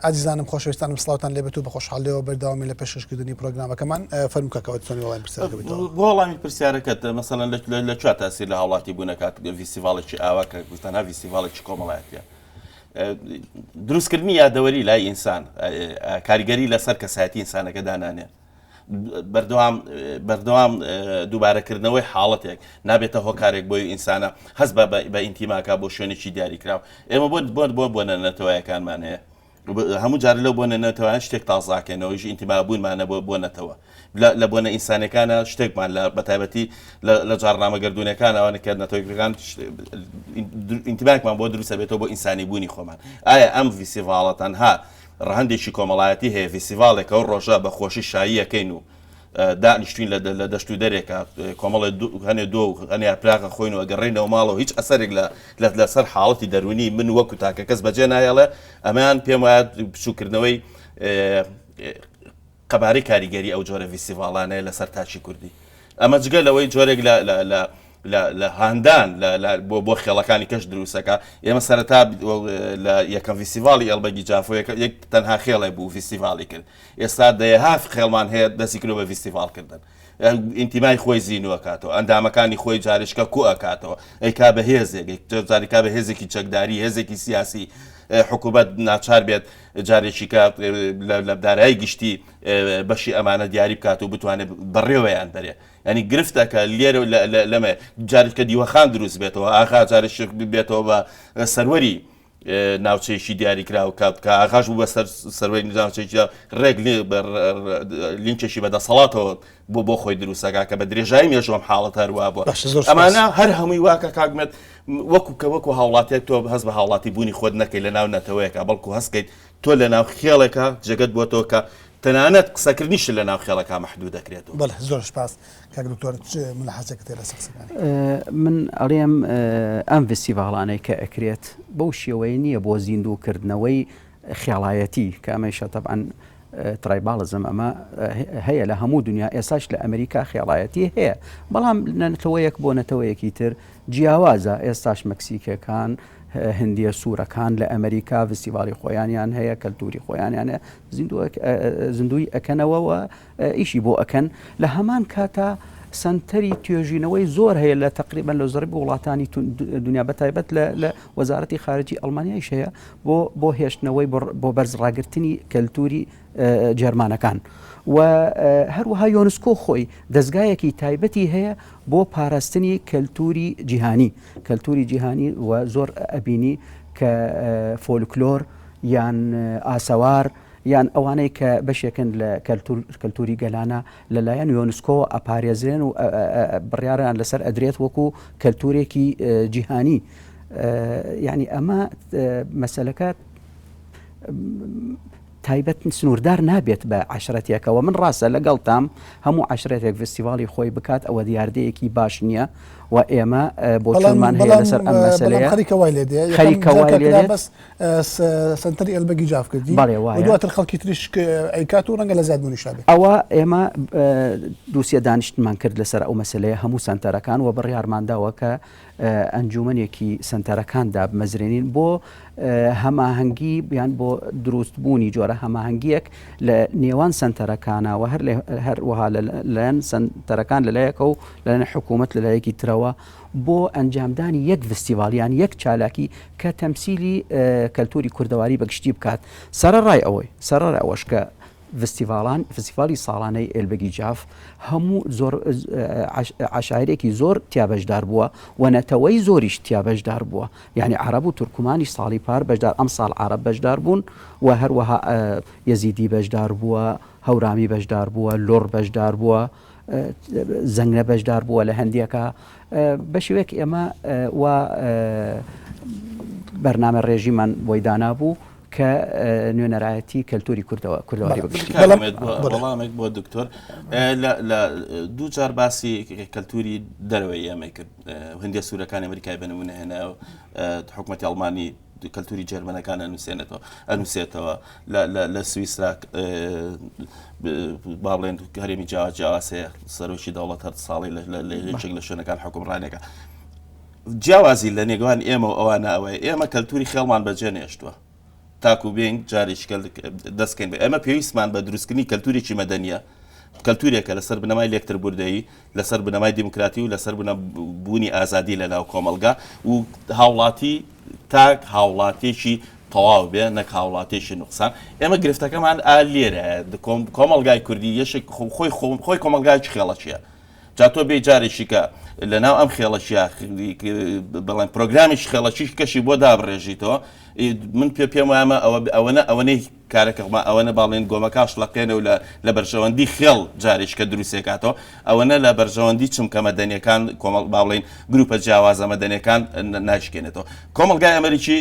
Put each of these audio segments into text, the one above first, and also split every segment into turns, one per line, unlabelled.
ئازیزانم خۆشەویستانم سڵاوتان لێبێت و بە خۆشحاڵیەوە بەردەوامی لە پێشکەشکردنی پرۆگرامەکەمان فەرموو کاکە چۆنی وەڵامی پرسیارەکە بیتەوە.
بۆ وەڵامی پرسیارەکەت مەسەلەن لە کوێ تاسیر لە هاوڵاتی بوونەکات ڤیستیڤاڵێکی ئاوا کە تەنها ڤیستیڤاڵێکی کۆمەڵایەتیە دروستکردنی یادەوەری لای ئینسان کاریگەری لەسەر کەسایەتی ئینسانەکە دانانێ بەردەوام بەردەوام دووبارەکردنەوەی حاڵەتێک نابێتە هۆکارێک بۆی ئینسانە هەست بە بە ئینتیماکە بۆ شوێنێکی دیاریکراو ئێمە بۆ بۆ بۆ بۆنە نەتەوەیەکانمان هەیە هەموو جار لەو بۆنە نەتەوەیان شتێک تازاکەینەوەیش ئینتیمابوونمانە بۆ بۆ نەتەوە لە بۆنە ئینسانەکانە شتێکمان لە بەتایبەتی لە جارنامە گردونەکان ئەوانە کە نەتەوەکان ئینتیماکمان بۆ دروستە بێتەوە بۆ ئینسانی بوونی خۆمان ئایا ئەم ڤیسیڤاڵە تەنها ڕەهەندێکی کۆمەڵایەتی هەیە، ڤیستیڤاڵێکە ئەو ڕۆژە بە خۆشی شاییەکەین و دانیشتوین لە دەشت و دەرێکە کۆمەڵێ هەنێ دۆ و هەنێ یاپراغە خۆین و ئەگەڕێینەوە ماڵەوە هیچ ئەسەرێک لە لەسەر حاڵەتی دەروونی من وەکو تاکە کەس بەجێ نایەڵێ ئەمەیان پێم وایە بچووکردنەوەی قەبارەی کاریگەری ئەو جۆرە ڤیستیڤاڵانەیە لەسەر تاکی کوردی. ئەمە جگە لەوەی جۆرێک لە لە لە لە لە هاندان لە لە بۆ بۆ خێڵەکانی کەش دروستەکە ئێمە سەرەتا لە یەکەم ڤیستیڤاڵی ئێڵبەگی جافۆ یەکە یەک تەنها خێڵێ بوو ڤیستیڤاڵی کرد ئێستا دەیەها خێڵمان هەیە دەستی کردوە بە ڤیستیڤاڵ کردن ئینتیمای خۆی زینوو ئەکاتەوە ئەندامەکانی خۆی جارشکە کو ئەکاتەوە ئەیکا بە هێزێک جاریکا بە هێزێکی چەکداری هێزێکی سیاسی حکوومەت ناچار بێت جارێکی کە لە دارایی گشتی بەشی ئەمانە دیاری بکات و بتوانێت بەڕێوەیان بەرێ ینی گرفتەکە لێرە لەمە جارێکە دیوەخان دروست بێتەوە ئاغا جارێک بێتەوە بە سەروەری ناوچەیەکی دیاریکراو کە کە ئاغاش بوو بە سەر سەروەری ناوچەیەکی ڕێک لینکێکی بە دەسەڵاتەوە بۆ بۆ خۆی دروستەکە کە بە درێژایی مێژوەم حاڵەت هەروە بووە ئەمانە هەر هەمووی واکە کاکمێت وەکو کە وەکو هاوڵاتێک تۆ هەست بە هاوڵاتی بوونی خۆت نەکەی لە ناو نەتەوەیەکە بەڵکو هەستکەیت تۆ لە ناو خێڵێکە جێگەت بۆتەوە کە تەنانەت قسەکردنیش لە ناو خێڵەکە مەحدود دەکرێتەوە.
بەڵێ زۆر سپاس کاک دکتۆر چ ملاحەزەکت هەیە لەسەر قسەکانی؟
من ئەڵێم ئەم ڤستیڤاڵانەی کە ئەکرێت بەو شێوەیە نییە بۆ زیندوو کردنەوەی خێڵایەتی کە ئەمەیشە تەبعەن tribalism ئەمە هەیە لە هەموو دنیا ئێساش لە ئەمریکا خێڵایەتی هەیە بەڵام نەتەوەیەک بۆ نەتەوەیەکی تر جیاوازە ئێستاش مەکسیکەکان هندیە سوورەکان لە ئەمریکا ڤستیڤاڵی خۆیانیان هەیە کەلتوری خۆیانیان هەیە زیندووی ئەکەنەوە و ئیشی بۆ ئەکەن لە هەمان کاتا سەنتەری توێژینەوەی زۆر هەیە لە تقریبان لە زۆربەی وڵاتانی دنیا بە تایبەت لە وەزارەتی خارجی ئەڵمانیایش هەیە بۆ بۆ هێشتنەوەی بۆ بەرز ڕاگرتنی کەلتوری جەرمانەکان و هەروەها یۆنسکۆ خۆی دەستگایەکی تایبەتی هەیە بۆ پاراستنی کەلتوری جیهانی کەلتوری جیهانی و زۆر ئەبینی کە فۆلکلۆر یان ئاسەوار یان ئەوانەی کە بەشێکن لە کەلتوری گەلانە لەلایەن یۆنسکۆوە ئەپارێزرێن و بڕیاریان لەسەر ئەدرێت وەکو کەلتورێکی جیهانی یعنی ئەمە مەسەلەکە تایبەت سنووردار نابێت بە عشرەتێکەوە من ڕاستە لەگەڵتام هەموو عشرەتێک فستیوالی خۆی بکات ئەوە دیاردەیەکی باش نییە و ئێمە بۆچوونمان هەیە لەسەر ئەم مەسەلەیە
خەریکە وای لێ دێ
خەریکە وای لێ دێت
بەس سەنتەری ئێلبەگی جاف کردی
بەڵێ وایە
دواتر خەڵکی تریش ئەیکات و ڕەنگە لە زیادبوونیشا بێ
ئەوە ئێمە دووسێ دانیشتمان کرد لەسەر ئەو مەسەلەیە هەموو سەنتەرەکان و بڕیارمان داوە کە ئەنجومەنێکی سەنتەرەکان دابمەزرێنین بۆ هەماهەنگی یان بۆ دروستبوونی جۆرە هەماهەنگیەک لە نێوان سەنتەرەکانە و هەر هەروەها لەلایەن سەنتەرەکان لەلایەکە و لەلایەن حکوومەت لەلایەکی ترەوە بۆ ئەنجامدانی یەک ڤستیڤاڵ یان یەک چالاکی کە تەمسیلی کەلتوری کوردەواری بەگشتی بکات سەرەڕای ئەوەی سەرەڕای ئەوەش کە ڤستیڤاڵان فستیڤاڵی ساڵانەی ئێلبەگی جاف هەموو زۆر عەشایرێکی زۆر تیا بەشدار بووە و نەتەوەی زۆریش تیا بەشدار بووە یعنی عەرەب و تورکمانی ساڵی پار بەشدار ئەمساڵ عەرەب بەشدار بوون و هەروەها یەزیدی بەشدار بووە هەورامی بەشدار بووە لۆڕ بەشدار بووە زەنگنە بەشدار بووە لە هەندێکە بە شێوەیەک ئێمە و بەرنامە ڕێژیمان بۆی دانابوو کە نوێنەرایەتی کەلتوری کوردەوە کوردەواری بەگشتی
وەڵامێک بۆ دکتۆر لە دوو جار باسی کەلتوری دەرەوەی ئێمەی کرد هەندێک سوورەکانی ئەمریکای بە نمونە هێنا حکوومەتی ئەڵمانی کەلتوری جەرمەنەکان ئەنووسێنێتەوە ئەنووسێتەوە لە سویسرا با بڵێن هەرێمی جیاواز جیاواز هەیە سەرۆکی دەوڵەت هەر ساڵی لە یەکێک لە شوێنەکان حکومڕانێکە جیاوازی لە نێگوان ئێمە و ئەوانە ئەوەیە ئێمە کەلتوری خێڵمان بەجێ نێشتووە. تاکو بێین جارێکی کە دەستکەین بە ئێمە پێویستمان بە دروستکردنی کەلتورێکی مەدەنیە کەلتورێکە لەسەر بنەمای لێکتر بوردەیی لەسەر بنەمای دیموکراتی و لەسەر بوونی ئازادی لە ناو کۆمەڵگا و هاوڵاتی تاک هاوڵاتێکی تەواو بێ نەک هاوڵاتێکی نوقسان ئێمە گرفتەکەمان ئا لێرە کۆمەڵگای کوردی یەشێک خۆی خۆی کۆمەڵگایکی خێڵەکیە جا تۆ بێی جارێکی کە لەناو ئەم خێڵەکیە بڵێن پرۆگرامێکی خێڵەکیش کەشی بۆ دابڕێژیتەوە من پێ پێم وایە ئەوە ئەوەنە ئەوەنەی کارەکەما ئەوەنە باڵێن گۆمەکاش لەقێنە و لە بەرژەوەندی خێڵ جارێککە دروستێکاتەوە ئەوەنە لە بەرژەوەندی چمکە مەدەنیەکان کۆمەڵ با بڵێین گروپە جیاوازە مەدەنیەکان ناشکێنێتەوە کۆمەڵگای ئەمریکی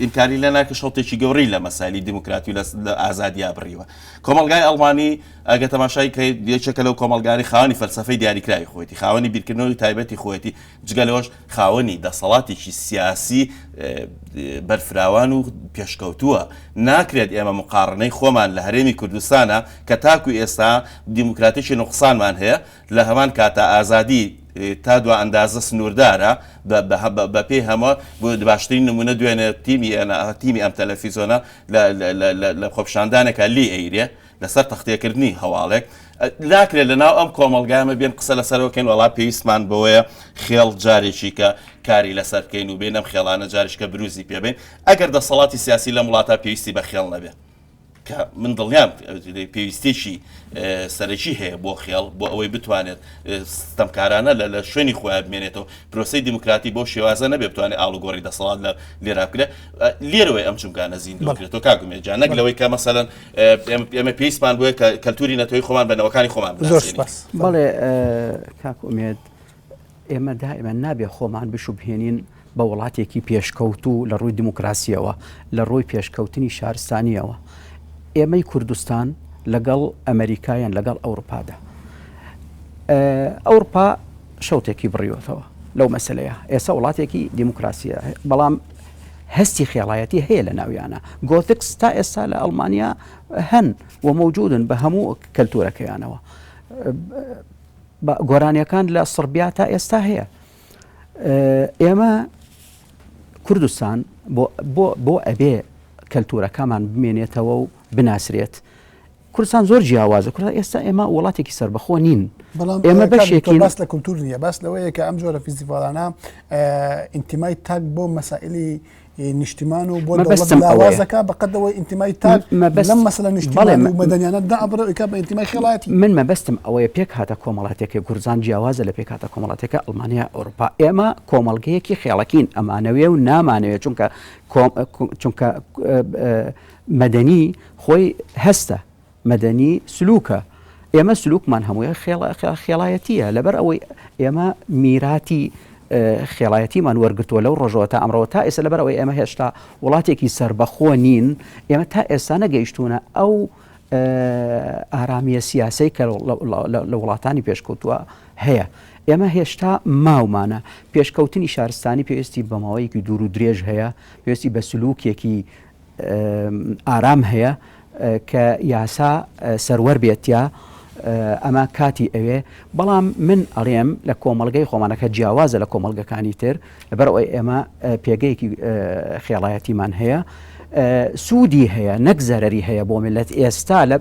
ئینکاری لە ناکە شەڵتێکی گەورەی لە مەسایلی دیموکراتی و لە ئازادیا بڕیوە. کۆمەڵگای ئەڵمانی ئەگە تەماشای کەی یەکێکە لەو کۆمەڵگانی خاوەنی فەلسەفەی دیاریکراوی خۆیەتی، خاوەنی بیرکردنەوەی تایبەتی خۆیەتی، جگە لەوەش خاوەنی دەسەڵاتێکی سیاسی بەرفراوان و پێشکەوتووە. ناکرێت ئێمە مقاڕنەی خۆمان لە هەرێمی کوردستانا کە تاکو ئێستا دیموکراتێکی نوقسانمان هەیە، لە هەمان کاتا ئازادی تا دوا ئەندازە سنووردارە بە پێی هەموو باشترین نمونە دوێنێ تیمی تیمی ئەم تەلەفیزۆنە لە خۆپیشاندانێکا لی ئەیرێ لەسەر تەختێکردنی هەواڵێک ناکرێت لە ناو ئەم کۆمەڵگامە بێن قسە لەسەرەوەکەین وڵا پێویستمان بەوەیە خێڵ جارێکی کە کاری لەسەر بکەین و بێن ئەم خێڵانە جاریشکە بروزی پێبین ئەگەر دەسەڵاتی سیاسی لەم وڵاتە پێویستی بە خێڵ نەبێت کە من دڵنیام پێویستێکی سەرەکی هەیە بۆ خێڵ بۆ ئەوەی بتوانێت ستەمکارانە لە لە شوێنی خۆیان بمێنێتەوە پرۆسی دیموکراتی بۆ شێوازە نەبێ بتوانێت ئاڵوگۆڕی دەسەڵات لە لێرا بکرێت لێرەوەی ئەم چونکانە زیندوکرێتەوە کاک ئومێد جان نەک لەوەی کە مەسەلەن ئێمە پێویستمان بۆیە کە کەلتوری نەتەوەی خۆمان بە نەوەکانی خۆمان
زۆر سپاس
بەڵێ کاک ئومێد ئێمە دائیمەن نابێ خۆمان بشوبهێنین بە وڵاتێکی پێشکەوتوو لە ڕووی دیموکراسیەوە، لە ڕووی پێشکەوتنی شارستانیەوە. ئێمەی کوردستان لەگەڵ ئەمریکا یان لەگەڵ ئەوروپادا. ئەوروپا شەوتێکی بڕیوەتەوە لەو مەسلەیە. ئێستا وڵاتێکی دیموکراسیە، بەڵام هەستی خێڵایەتی هەیە لە ناویانە. گۆتکس تا ئێستا لە ئەڵمانیا هەن و مەوجودن بە هەموو کەلتورەکەیانەوە. گۆرانیەکان لە سڕبیا تا ئێستا هەیە ئێمە کوردستان بۆ ئەبێ کەلتورەکەمان بمێنێتەوە و بناسرێت کوردستان زۆر جیاوازە کورد ئێستا ئێمە وڵاتێکی سربەخۆ نین
بەڵام ئێمە بەشێکی باس لە کولتور نییە باس لەوەیە کە ئەم جۆرە فیستیڤالانە ئینتیمای تاک بۆ مەسائلی نیشتیمان و بۆ مەبەستم لاواز دەکا بە قەد ئەوەی ئینتیمای تاک لەم مەسەلە نیشتیمان و مەدەنیانە دابڕێ و ئیکا بە ئینتیمای خێڵایەتی.
من مەبەستم ئەوەیە پێکهاتە کۆمەڵاتیەکەی کوردستان جیاوازە لە پێکهاتە کۆمەڵاتیەکە ئەڵمانیا ئەوروپا ئێمە کۆمەڵگەیەکی خێڵەکین ئەمانەوێ و نامانەوێ چونکە چونکە مەدەنی خۆی هەستە مەدەنی سلوکە، ئێمە سلوکمان هەمووی خێڵایەتییە، لەبەر ئەوەی ئێمە میراتی خێڵایەتیمان وەرگرتووە لەو ڕۆژەوە تا ئەمڕۆ تا ئێستا لەبەر ئەوەی ئێمە هێشتا وڵاتێکی سەربەخۆ نین، ئێمە تا ئێستا نەگەیشتوونە ئەو ئارامییە سیاسەی کە لە وڵاتانی پێشکەوتووە هەیە. ئێمە هێشتا ماومانە. پێشکەوتنی شارستانی پێویستی بە ماوەیەکی دوور و درێژ هەیە، پێویستی بە سلوکێکی ئارام هەیە کە یاسا سەروەر بێت تیا ئەمە کاتی ئەوێ بەڵام من ئەڵێم لە کۆمەڵگەی خۆمانەکە جیاوازە لە کۆمەڵگەکانی تر لەبەر ئەوەی ئێمە پێگەیەکی خێڵایەتیمان هەیە سوودی هەیە نەک زەرەری هەیە بۆ میلەت ئێستا لە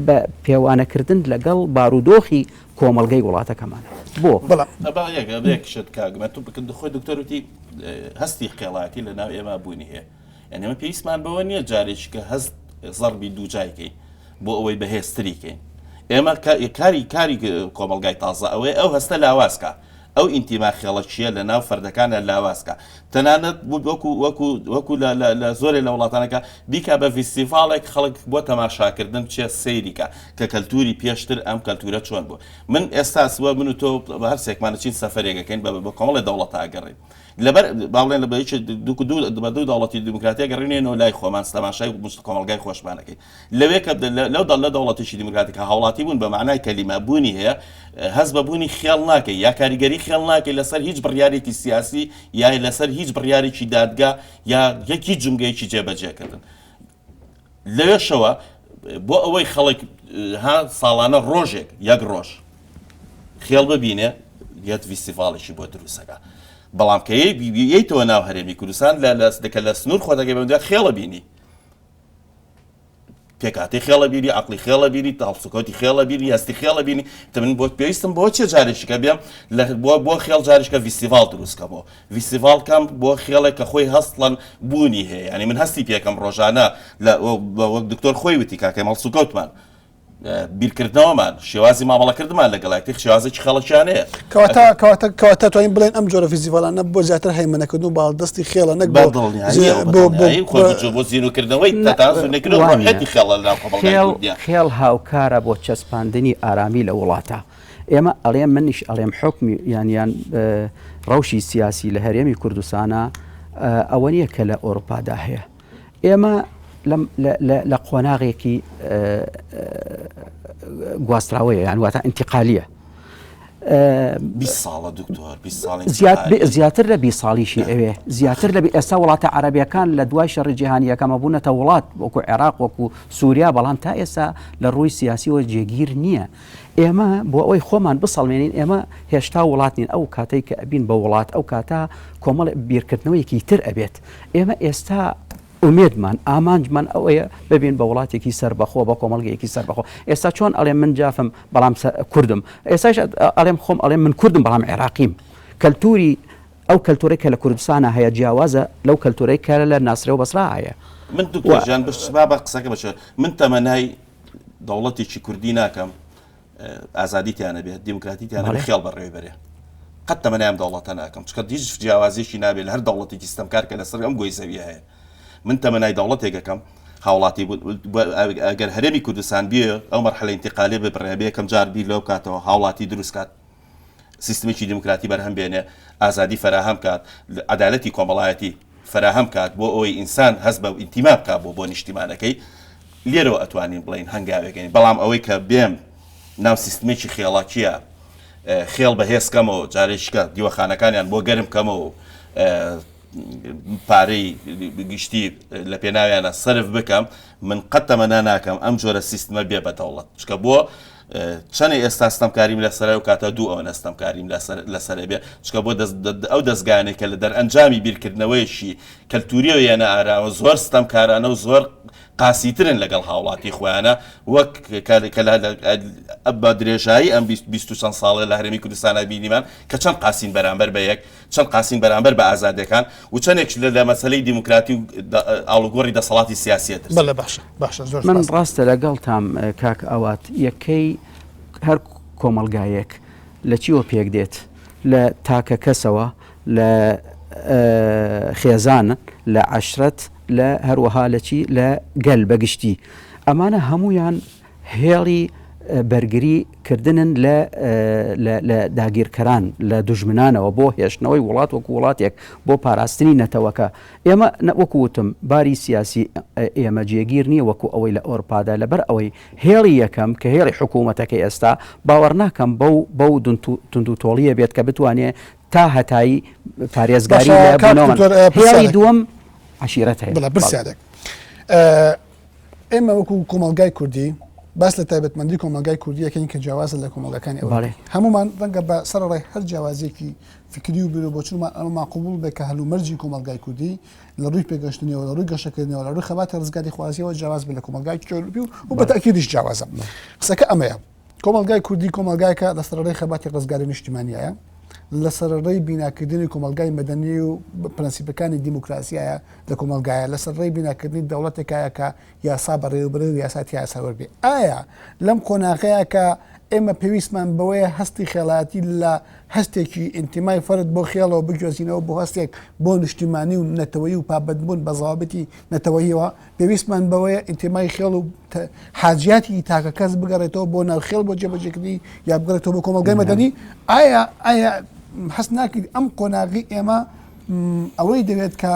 بە پێوانەکردن لەگەڵ بارودۆخی کۆمەڵگەی وڵاتەکەمان بۆ
بەڵام یەک شت کاک ئومێد خۆی دکتۆر وتی هەستی خێڵایەتی لە ناو ئێمە بوونی هەیە یعنی ئێمە پێویستمان بەوە نییە جارێکی کە هەست زەربی دووجای کەین بۆ ئەوەی بەهێزتری کەین ئێمە کاری کاری کۆمەڵگای تازە ئەوەیە ئەو هەستە لاوازکە ئەو ئینتیما خێڵەکییە لە ناو فەردەکانە لاوازکە تەنانەت وەکو وەکو وەکو لە زۆرێ لە وڵاتانەکە بیکا بە ڤیستیڤاڵێک خەڵک بۆ تەماشاکردن بچێ سەیریکە کە کەلتوری پێشتر ئەم کەلتورە چۆن بوو من ئێستا سوە من و تۆ هەرسێکمان چین سەفەرێکەکەین بە کۆمەڵی دەوڵەتە ئەگەڕین لەبەر با بڵێن لە بەیەکی دوو دوو بە دوو دەوڵەتی دیموکراتی ئەگەڕێنەوە لای خۆمان تەماشای کۆمەڵگای خۆشمان ئەکەین لەوێ کە لەو دەڵ لە دەوڵەتێکی دیموکراتی کە هاوڵاتی بوون بە معنای کەلیمە بوونی هەیە هەست بە بوونی خێڵ ناکەی یا کاریگەری خێڵ ناکەی لەسەر هیچ بڕیارێکی سیاسی یا لەسەر هیچ بڕیارێکی دادگا یا یەکی جومگەیەکی جێبەجێکردن لەوێشەوە بۆ ئەوەی خەڵک ها ساڵانە ڕۆژێک یەک ڕۆژ خێڵ ببینێ یەت ڤیستیڤاڵێکی بۆ دروستەکە. بەڵام کە یەیتەوە ناو هەرێمی کوردستان لە لە کە لە سنوور خۆتەکەی بەم دوای خێڵە بینی پێکاتی خێڵە بیری عقلی خێڵە بیری هەڵسوکەوتی خێڵە بیری هەستی خێڵە بینی تە من بۆ پێویستم بۆ چێ جارێکیکە بێم لە بۆ بۆ خێڵ جاریشکە ڤیستیڤاڵ دروستکەمەوە ڤیستیڤاڵ کەم بۆ خێڵێک کە خۆی هەستڵەن بوونی هەیە یعنی من هەستی پێکەم ڕۆژانە لە وەک دکتۆر خۆی وتی کاکەم هەڵسوکەوتمان بیرکردنەوەمان، شێوازی مامەڵەکردنمان لەگەڵ یەکتر شێوازێکی خەڵکیانەیە.
کەواتە کەواتە کەواتە توانین بڵێن ئەم جۆرە فیستیڤاڵانە بۆ زیاتر هەیمەنەکردن و باڵادەستی خێڵە نەک بۆ
بەدڵنیاییەوە، بۆ بۆ بەدڵنیایی خۆ بۆ بۆ زیندووکردنەوەی
نا
تەتان زیندووکردنەوەی
وا نییە.
ڕۆحیەتی خێڵە لەناو کۆمەڵگای
خێڵ
کوردییە.
خێڵ هاوکارە بۆ چەسپاندنی ئارامی لە وڵاتا. ئێمە ئەڵێم منیش ئەڵێم حوکمی یان یان ڕەوشی سیاسی لە هەرێمی کوردستانا ئەوە نییە کە لە ئۆروپادا هەیە. ئێمە لە قۆناغێکی گواستراوەیە یان واتە ئینتیقالیە.
ساڵە دکتۆر
زیاتر لە 20 ساڵیشی ئەوێ زیاتر لە ئێستا وڵاتە عربیەکان لە دوای شەڕی جیهانی یەکەمە بوونەتە وڵات وەکو عێراق وەکو سووریا بەڵام تا ئێستا لە ڕووی سیاسیەوە جێگیر نییە ئێمە بۆ ئەوەی خۆمان بسەڵمێنین ئێمە هێشتا وڵات نین ئەو کاتێک کە ئەبین بە وڵات ئەو کاتە کۆمەڵ بیرکردنەوەیەکی تر ئەبێت ئێمە ئێستا ئومێدمان، ئامانجمان ئەوەیە ببین بە وڵاتێکی سەربەخۆ، بە کۆمەڵگەیەکی سەربەخۆ. ئێستا چۆن ئەڵێم من جافم بەڵام کوردم، ئێستاش ئەڵێم خۆم ئەڵێم من کوردم بەڵام عێراقیم. کەلتوری ئەو کەلتورەی کە لە کوردستانا هەیە جیاوازە لەو کەلتورەی کە لە ناسرە و بەسرا هەیە.
من دکتۆر گیان بەس با بە قسەکە بچ من تەمەنای دەوڵەتێکی کوردی ناکەم ئازادی تیا نەبێت دیموکراتی تیا نەبێت خێڵ بەڕێوەی بەرێ قەت تەمەنای ئەم دەوڵەتە ناکەم چکە هیچ جیاوازیەکی نابێت لە هەر دەوڵەتێکی ستەمکار کە لەسەر ئەم گۆی زەویە هەیە من تەمەنای دەوڵەتێک ئەکەم هاوڵاتی ئەگەر هەرێمی کوردستان بێ ئەو مەرحەلە ئینتیقالێ ببڕێ بێ یەکەم جار بیر لەو بکاتەوە هاوڵاتی دروست کات سیستمێکی دیموکراتی بەرهەم بێنێ ئازادی فەراهەم کات عەدالەتی کۆمەڵایەتی فەراهەم کات بۆ ئەوەی ئینسان هەست بە ئینتیما بکات بۆ بۆ نیشتیمانەکەی لێرەوە ئەتوانین بڵێین هەنگاوێکین بەڵام ئەوەی کە بێم ناو سیستمێکی خێڵەکیە خێڵ بەهێز کەمەوە جارێکیکە دیوەخانەکانیان بۆ گەرم کەمەوە پارەی گشتی لە پێناویانە سەرف بکەم من قەت تەمەنا ناکەم ئەم جۆرە سیستمە بێ بە دەوڵەت چکە بۆ چەنێ ئێستا ستەمکاریم لەسەرە و کاتە دوو ئەوەنە ستەمکاریم لەسەرە بێ چکە بۆ ئەو دەستگانێک کە لە دەرئەنجامی بیرکردنەوەیەکی کەلتوریەوە یەنە ئاراوە زۆر ستەمکارانە و زۆر قاسیترن لەگەڵ هاوڵاتی خۆیانە وەک کە بە درێژایی ئەم 20 و چەند ساڵە لە هەرێمی کوردستانە بینیمان کە چەند قاسین بەرامبەر بە یەک چەند قاسین بەرامبەر بە ئازادیەکان و چەندێکش لە مەسەلەی دیموکراتی و ئاڵوگۆڕی دەسەڵاتی سیاسیە ترسن.
بەلێ باشە باشە زۆر
من
سپاس.
ڕاستە لەگەڵتام کاک ئاوات یەکەی هەر کۆمەڵگایەک لە چیوە پێک دێت لە تاکە کەسەوە لە خێزان لە عەشرەت لە هەروەها لە چی لە گەل بەگشتی ئەمانە هەمویان هێڵی بەرگری کردنن لە لە داگیرکەران لە دوژمنانەوە بۆ هێشتنەوەی وڵات وەکو وڵاتێک بۆ پاراستنی نەتەوەکە ئێمە وەکو وتم باری سیاسی ئێمە جێگیر نییە وەکو ئەوەی لە ئۆرپادا لەبەر ئەوەی هێڵی یەکەم کە هێڵی حکوومەتەکەی ئێستا باوەڕ ناکەم بەو بەو توندوتۆڵیە بێت کە بتوانێ تا هەتایی پارێزگاری
باشە
لە
کاک
بوونەوەمان
دکتۆر
هێڵی
پرسیارێک
دووەم عەشیرەت هەیە
بەڵێ
بەڵێ.
پرسیارێک ئێمە وەکو کۆمەڵگای کوردی باس لە تایبەتمەندی کۆمەڵگای کوردی ئەکەین کە جیاوازە لە کۆمەڵگاکانی ئەوروپی. هەموومان ڕەنگە بە سەرەڕای هەر جیاوازیەکی فکری و بیروبۆچوونمان ئەمەمان قبوڵ بێت کە هەلومەرجی کۆمەڵگای کوردی لە ڕووی پێگەشتنیەوە لە ڕووی گەشەکردنەوە لە ڕووی خەباتی ڕزگاریخوازیەوە جیاواز بێت لە کۆمەڵگای ئەوروپی و بە تەئکیدیش جیاوازە. قسەکە ئەمەیە کۆمەڵگای کوردی کۆمەڵگایەکە لە سەرەڕێی خەباتی ڕزگاری نیشتیمانیایە، لە سەرەڕێی بیناکردنی کۆمەڵگای مەدەنی و پرەنسیپەکانی دیموکراسیایە لە کۆمەڵگایە، لە سەرڕێی بیناکردنی دەوڵەتێکایە کە یاسا بەڕێوەبرێ و یاسا تیایا سەروەر بێ. ئایا لەم قۆناغەیا کە ئێمە پێویستمان بەوەیە هەستی خێڵایەتی لە هەستێکی ئینتیمای فەرد بۆ خێڵەوە بگوێزینەوە بۆ هەستێک بۆ نیشتیمانی و نەتەوەیی و پابەندبوون بە زەوابتی نەتەوەییەوە، پێویستمان بەوەیە ئینتیمای خێڵ و حاجیاتی تاکەکەس بگەڕێتەوە بۆ ناو خێڵ بۆ جێبەجێکردنی یا بگەڕێتەوە بۆ کۆمەڵگای مەدەنی؟ ئایا ئایا هەست ناکرد ئەم قۆناغی ئێمە ئەوەی دەوێت کە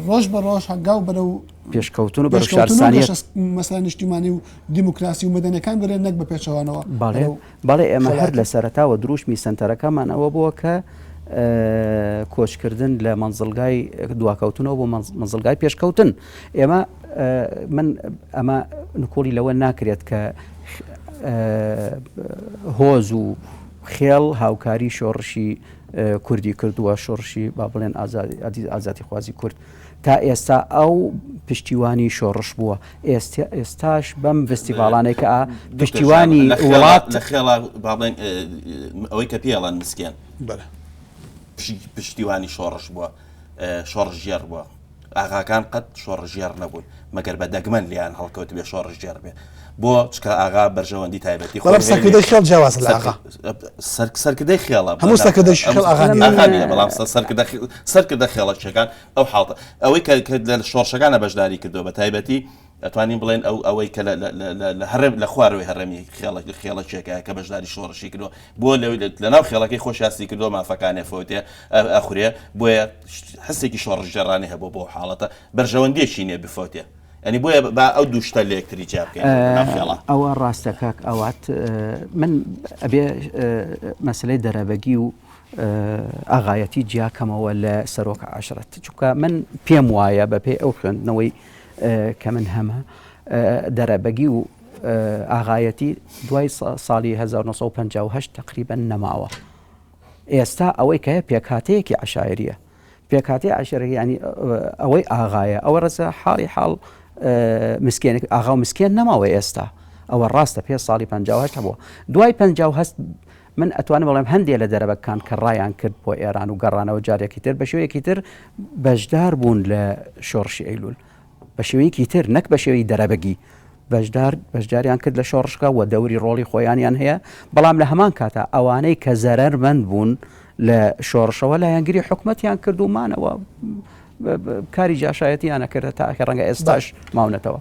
ڕۆژ بە ڕۆژ هەنگاو بەرەو
پێشکەوتن و بەرەو شارستانیەت
مەسەلە نیشتیمانی و دیموکراسی و مەدەنیەکان بەرێن نەک بە پێچەوانەوە
بەڵێ بەڵێ ئێمە هەر لە سەرەتاوە دروشمی سەنتەرەکەمان ئەوە بووە کە کۆچکردن لە مەنزڵگای دواکەوتنەوە بۆ مەنزڵگای پێشکەوتن ئێمە من ئەمە نکۆڵی لەوە ناکرێت کە هۆز و. خێڵ هاوکاری شۆڕشی کوردی کردووە، شۆڕشی با بڵێن ئازادیخوازی کورد تا ئێستا ئەو پشتیوانی شۆڕش بووە، ئێستاش بەم ڤستیڤاڵانەی کە پشتیوانی وڵات
لە خێڵا با بڵێن ئەوەی کە پێڵەن مسکێن پشتیوانی شۆڕش بووە، شۆڕشگێڕ بووە. ئاغاکان قەت شۆڕشگێڕ نەبوون مەگەر بە دەگمەن لێیان هەڵکەوت بێ شۆڕشگێڕ بێ بۆ چکە ئاغا بەرژەوەندی تایبەتی خۆی
بەڵام سەرکردەی خێڵ جیاوازە لە ئاغا.
سەرکردەی خێڵە
هەموو سەرکردەی خێڵ ئاغا نییە.
ئاغا نییە بەڵام سەرکردە خێڵەکیەکان ئەو حاڵتە ئەوەی کە لە شۆڕشەکانە بەشداری کردووە بە تایبەتی ئەتوانین بڵێن ئەو ئەوەی کە لە هەرێم لە خوارەوەی هەرەمی خێڵە خێڵەکێکە کە بەشداری شۆڕشی کردووە بۆ لەناو خێڵەکەی خۆشیاسی کردووە مافەکانێ فەوتێ ئەخورێ بۆیە حسێکی شۆڕشگێڕانی هەبوو بۆ حاڵەتە بەرژەوەندیەکی نییە بفەوتێ ئەنی بۆیە با ئەو دوو شتە لە یەکتری جیا بکەین ناو خێڵە.
ئەوە ڕاستە کاک ئاوات من ئەبێ مەسلەی دەرەبەگی و ئاغایەتی جیاکەمەوە لە سەرۆک عشرەت چونکە من پێم وایە بەپێی ئەو خوێندنەوەی کە من هەمە دەرەبەگی و ئاغایەتی دوای ساڵی 1958 تقریبا نەماوە ئێستا ئەوەی کە هەیە پێکهاتەیەکی عەشایریە پێکهاتەی عەشایری یعنی ئەوەی ئاغایە ئەوە ڕەزە حاڵی حاڵ مسکێنێک ئاغا و مسکێن نەماوە ئێستا ئەوە ڕاستە پێ ساڵی 58 هەبووە دوای 58 من ئەتوانم بڵێم هەندێک لە دەرەبەکان کە ڕایان کرد بۆ ئێران و گەڕانەوە جارێکی تر بە شێوەیەکی تر بەشدار بوون لە شۆڕشی ئەیلول بە شێوەیەکی تر نەک بە شێوەی دەرەبەگی بەشدار بەشداریان کرد لە شۆڕشکە و دەوری ڕۆڵی خۆیانیان هەیە بەڵام لە هەمان کاتا ئەوانەی کە زەرەرمەند بوون لە شۆڕشەوە لایەنگری حکومەتیان کرد و مانەوە کاری جاشایەتیان نەکرد تا ئەخر ڕەنگە ئێستاش ماونەتەوە.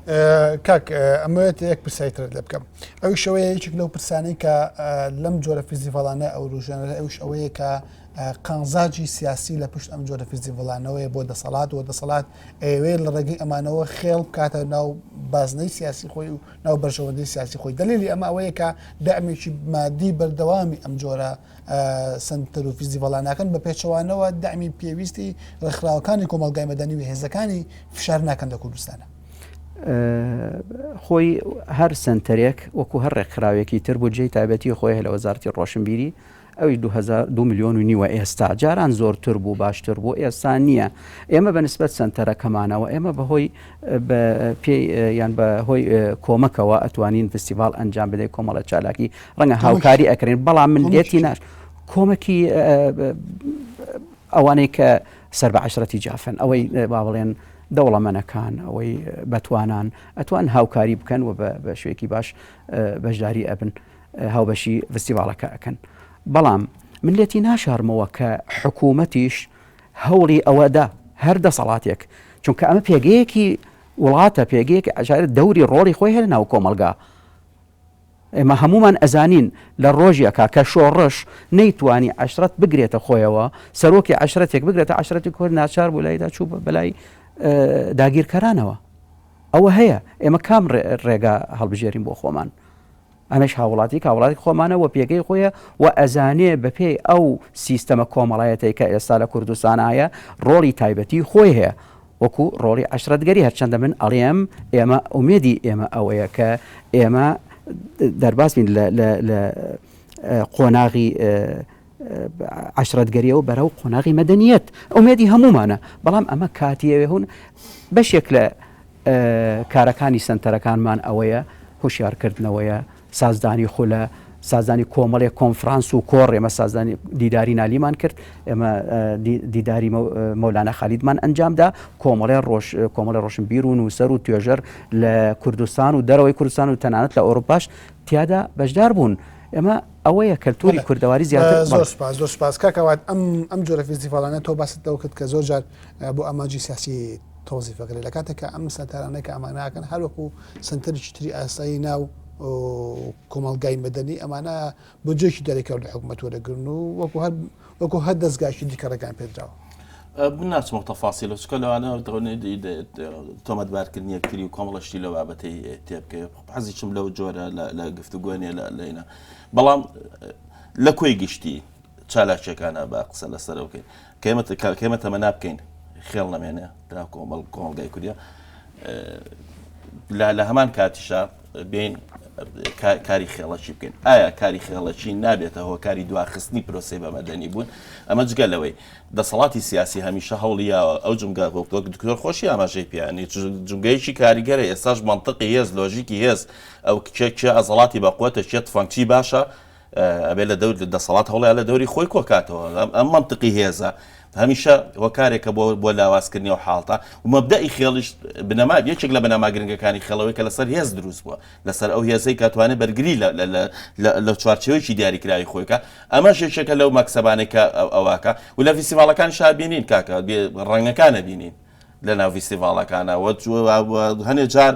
کاک ئەمەوێت یەک پرسیاری ترت لێ بکەم ئەویش ئەوەیە یەکێک لەو پرسانەی کە لەم جۆرە فیستیڤاڵانە ئەوروژێنرێت ئەویش ئەوەیە کە قانزاجی سیاسی لە پشت ئەم جۆرە فیستیڤاڵانەوەیە بۆ دەسەڵات و دەسەڵات ئەیەوێت لە ڕێگەی ئەمانەوە خێڵ بکاتە ناو بازنەی سیاسی خۆی و ناو بەرژەوەندی سیاسی خۆی دەلیلی ئەمە ئەوەیە کە دەعمێکی مادی بەردەوامی ئەم جۆرە سەنتەر و فیستیڤاڵانەکەن بە پێچەوانەوە دەعمی پێویستی ڕێکخراوەکانی کۆمەڵگای مەدەنی و هێزەکانی فشار ناکەن لە کوردستانە.
خۆی هەر سەنتەرێک وەکو هەر ڕێکخراوێکی تر بودجەی تایبەتی خۆی هەیە لە وەزارەتی ڕۆشنبیری ئەویش دوو ملیۆن و نیوە ئێستا جاران زۆرتر بوو باشتر بوو ئێستا نییە ئێمە بە نسبەت سەنتەرەکەمانەوە ئێمە بەهۆی پێی یان بە هۆی کۆمەکەوە ئەتوانین فستیڤال ئەنجام بدەین کۆمەڵە چالاکی ڕەنگە هاوکاری ئەکرێن بەڵام من لێتی ناش کۆمەکی ئەوانەی کە سەر بە عشرەتی جافن ئەوەی با بڵێن دەوڵەمەنەکان ئەوەی بەتوانان ئەتوان هاوکاری بکەن و بە شوێکی باش بەشداری ئەبن هاوبەشی ڤستیڤاڵەکە ئەکەن بەڵام من لێتی ناشارمەوە کە حکوومەتیش هەوڵی ئەوەدا هەر دەسەڵاتێک چونکە ئەمە پێگەیەکی وڵاتە پێگەیەکی عەشایەر دەوری ڕۆڵی خۆی هەیە ناو کۆمەڵگا ئێمە هەمومان ئەزانین لە ڕۆژێکا کە شۆڕش نەیتوانی عشرەت بگرێتە خۆیەوە سەرۆکی عشرەتێک بگرێتە عشرەتی کورد ناچار بوو لایدا چوو بەلای داگیرکەرانەوە ئەوە هەیە ئێمە کام ڕێگا هەڵبژێرین بۆ خۆمان ئەمەش هاوڵاتی کە هاوڵاتی خۆمانە و پێگەی خۆیە و ئەزانێ بەپێی ئەو سیستەمە کۆمەڵایەتەی کە ئێستا لە کوردستان هەیە ڕۆڵی تایبەتی خۆی هەیە وەکو ڕۆڵی عەشرەتگەری هەرچەندە من ئەڵێم ئێمە ئومێدی ئێمە ئەوەیە کە ئێمە دەرباز بین لە قۆناغی عەشرەتگەریەوە بەرەو قۆناغی مەدەنیەت ئومێدی هەمومانە بەڵام ئەمە کاتیەوێ هون بەشێک لە کارەکانی سەنتەرەکانمان ئەوەیە هۆشیارکردنەوەیە سازدانی خولە سازدانی کۆمەڵێک کۆنفرانس و کۆڕ ئێمە سازدانی دیداری نالیمان کرد ئێمە دیداری مەولانا خالیدمان ئەنجامدا کۆمەڵێ ڕۆژ کۆمەڵی ڕۆشنبیر و نووسەر و توێژەر لە کوردستان و دەرەوەی کوردستان و تەنانەت لە ئەوروپاش تیادا بەشدار بوون ئێمە ئەوەیە کەلتوری کوردەواری زیاتر
زۆر سپاس زۆر سپاس کاک ئاوات ئەم ئەم جۆرە فیستیڤاڵانە تۆ باست لەوە کرد کە زۆر جار بۆ ئامانجی سیاسی تەوزیف ئەکرێت لە کاتێک کە ئەم سەنتەرانە کە ئەمانە ئەکەن هەر وەکو سەنتەرێکی تری ئاسایی ناو کۆمەڵگای مەدەنی ئەمانە بودجەیەکی دەرەکەوە لە حکومەت وەرەگرن و وەکو هەر وەکو هەر دەزگایەکی دیکە ڕێگان پێدراوە.
من ناچمەوە تەفاسیلە چکە لەوانە تۆمەتبارکردنی یەکتری و کۆمەڵە شتی لەو بابەتەی تێبکەوێت حەزیشم لەو جۆرە لە گفتوگۆ نیە لە بەڵام لە کۆی گشتی چالاکیەکانە با قسە لەسەر بکەین کێمە تەمەنا بکەین خێڵ نەمێنێ لە کۆمەڵ کۆمەڵگای کوردیا لە هەمان کاتیشا بین کاری خێڵەکی بکەین. ئایا کاری خێڵەکی نابێتە هۆکاری دواخستنی پرۆسەی بە مەدەنی بوون؟ ئەمە جگە لەوەی دەسەڵاتی سیاسی هەمیشە هەوڵی یاوە ئەو جومگە وەک دکتۆر خۆشی ئاماژەی پێ ینی جومگەیەکی کاریگەرە ئێستاش مەنتقی هێز لۆژیکی هێز ئەو کێ کێ ئەزەڵاتی بەقوەتە کێ تفەنگچی باشە ئەبێ لە دەور دەسەڵات هەوڵیا لە دەوری خۆی کۆکاتەوە ئەم مەنتقی هێزە هەمیشە هۆکارێکە بۆ بۆ لاوازکردنی ئەو حاڵتە و مەبدەئی خێڵیش بنەما یەکێک لە بنەما گرنگەکانی خێڵەوەی کە لەسەر هێز دروست بووە لەسەر ئەو هێزەی کە توانێت بەرگری لە چوارچێوەیەکی دیاریکراوی خۆی بکا ئەمەش یەکێکە لەو مەکسەبانەی کە ئەواکە و لە فیستیڤاڵەکان شا بینین کاکە ڕەنگەکانە بینین لە ناو فیستیڤاڵەکانە و هەنێ جار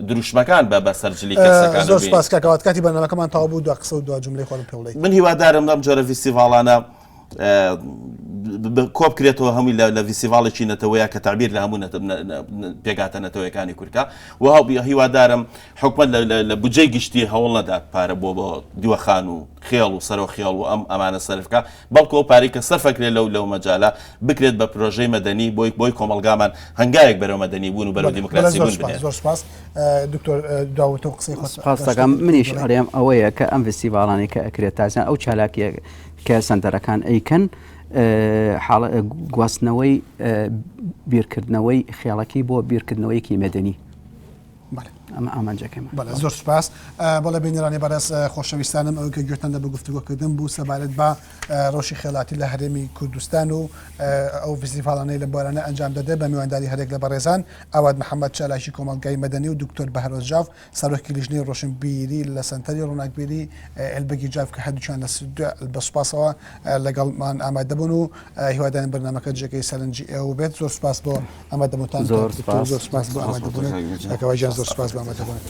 دروشمەکان بە بەسەر جلی کەسەکان
زۆر سپاس کاک ئاوات کاتی بەرنامەکەمان تەواو بوو دوا قسە و دوا جوملەی خۆتم پێ بڵێیت
من هیوادارم لەم جۆرە فیستیڤاڵانە کۆبکرێتەوە هەمووی لە ڤیستیڤاڵێکی نەتەوەیە کە تعبیر لە هەموو پێکهاتە نەتەوەیەکانی کورکە و هیوادارم حکومت لە بودجەی گشتی هەوڵ نەدات پارە بۆ بۆ دیوەخان و خێڵ و سەرۆ خێڵ و ئەم ئەمانە سەرفکە بەڵکو ئەو پارەی کە سەرفەکرێت لەو لەو مەجالە بکرێت بە پرۆژەی مەدەنی بۆی بۆی کۆمەڵگامان هەنگاوێک بەرەو مەدەنی بوون و بەرەو دیموکراسی بوون بنێت.
زۆر سپاس دکتۆر دوا وتە و قسەی خۆت
سپاس دەکەم منیش ئەڵێم ئەوەیە کە ئەم فستیڤاڵانەی کە ئەکرێت تازیان ئەو چالاکیە کە سەنتەرەکان ئەیکەن گواستنەوەی بیرکردنەوەی خێڵەکی بۆ بیرکردنەوەیەکی مەدەنی ئەمە ئامانجەکەمە.
بەڵێ زۆر سوپاس. بەڵێ بینەرانی بەڕێز خۆشەویستانم ئەوەی کە گوێتان لە بە گفتوگۆکردن بوو سەبارەت بە ڕەوشی خێڵاتی لە هەرێمی کوردستان و ئەو فیستیڤاڵانەی لەم بوارانە ئەنجام دەدرێت بە میوانداری هەرێک لە بەڕێزان ئاوات محەمەد چالاکی کۆمەڵگای مەدەنی و دکتۆر بەهرۆز جاف سەرۆکی لیژنەی ڕۆشنبیری لە سەنتەری ڕووناکبیری ئێلبەگی جاف کە هەردووکیان لە ستودیۆ بە سوپاسەوە لەگەڵمان ئامادەبوون و هیوادارین بەرنامەکە جێگەی سەرنجی ئێوە بێت زۆر سوپاس بۆ ئامادەبوونتان
زۆر سوپاس
زۆر سوپاس بۆ ئامادەبوونت کاکە گیان زۆر سوپاس بۆ ئامادەبوونت.